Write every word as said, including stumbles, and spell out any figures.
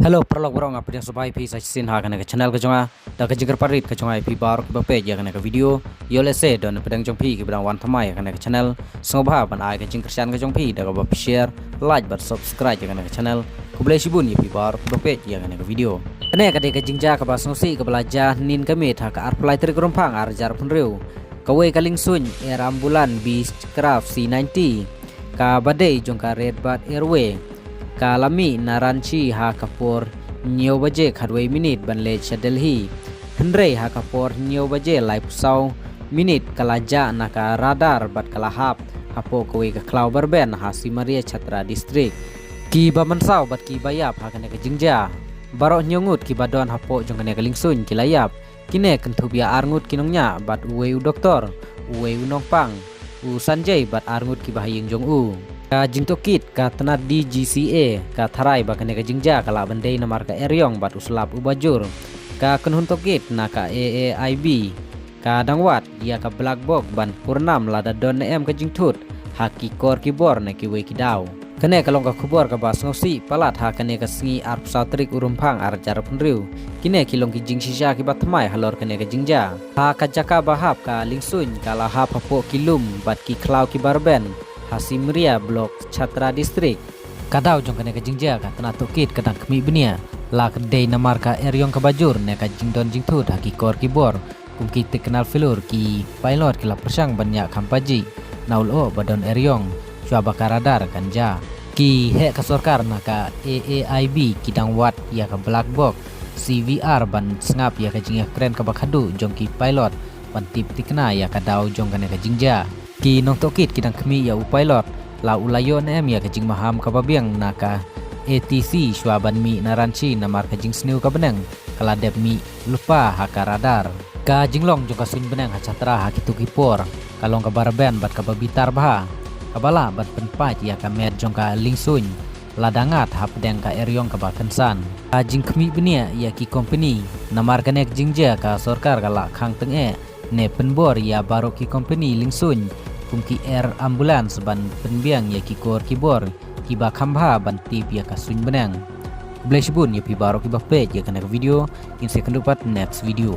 Hello paralok baroh, nga pdiang sngewbha ïa phi sa shisien ha kane ka channel ka jong nga. Da ka jingkyrpad rit ka jong nga ïa phi baroh kiba peit ïa kane ka video, ïoh lehse don napdeng jong phi kiba dang wan thymmai ïa kane ka channel, sngewbha ban ai ka jingkyrshan ka jong phi da kaba phi share, like bad subscribe ïa kane ka channel. Khublei shibun ïa phi baroh kiba peit ïa kane ka video. Kane ka dei ka jingjia kaba sngewsih kaba la jia hynnin ka miet ha ka arphew lai tarik Rymphang ar hajar arphew hynriew. Kawei ka liengsuiñ air ambulance Beechcraft C ninety, kaba dei jong ka Red Bird Airway, ka la mih na Ranchi ha ka por hynñiew baje khatwei minit ban leit sha Delhi. Hynrei ha ka por hynñiew baje laiphew saw minit ka la jah na ka radar bad ka la hap hapoh kawei ka khlaw ba rben ha Simria Chhatra District. Kiba mynsaw bad kiba ïap ha kane ka jingjia, baroh hynñiew ngut kiba don hapoh jong kane ka liengsuiñ ki la ïap. Kine kynthup ïa ar ngut ki nongñiah bad uwei u doktor, uwei u nongpang, u Sanjay bad ar ngut kiba ha ïing jong u. Ka jingtohkit ka tnat D G C A ka tharai ba kane ka jingjia ka lah ban dei namar ka eriong bad u slap uba jur. Ka kynhun tohkit na ka A A I B ka dang wad ïa ka black box ban pyrnam lada don ne em ka jingthut ha ki kor ki bor ne kiwei ki daw. Kane ka long ka khubor kaba sngewsih palat ha kane ka sngi arphew saw tarik u Rymphang ar hajar arphew hynriew. Kine ki long ki jingshisha kiba thymmai halor kane ka jingjia. Ha ka jaka ba hap, ka liengsuiñ ka la hap hapoh ki lum bad ki khlaw kiba rben ha Simria Block, Chhatra District. Ka daw jong kane ka jingjia ka tnat tohkit ka dang khmih bniah, la ka dei namar ka eriong kaba jur ne ka jingdon jingthut ha ki kor ki bor. Kum ki technical failure, ki pilot ki la pyrshang ban ïaid kham pajih na u lyoh ba don eriong shuwa ba ka radar kan jah. Ki heh ka sorkar na ka A A I B ki dang wad ïa ka black box C V R ban sngap ïa ka jingïakren kaba khadduh jong ki pilot ban tip thikna ïa ka daw jong kane ka jingjia. Ki nongtohkit ki dang khmih ïa u pilot, la u la ïoh ne em ïa ka jingmaham kaba biang na ka A T C shuwa ban mih na Ranchi, namar ka jingsniew ka bneng ka la dep mih lypa ha ka radar. Ka jinglong jong ka suiñ bneng ha Chhatra ha kito ki por ka long kaba rben bad kaba bitar bha, kaba lah ban pynpait ïa ka met jong ka liengsuiñ lada ngat hapdeng ka eriong kaba kynsan. Ka jingkhmih bniah ïa ki kompeni namar kane ka jingjia, ka sorkar ka la khang tyngeh ne pynbor ïa baroh ki kompeni liengsuiñ kum ki air ambulance ban pynbiang ïa ki kor ki bor kiba kham bha ban tip ïa ka suiñ bneng. Khublei shibun ïa phi baroh kiba peit ïa kane ka video. Ngin sa ïakynduh pat next video.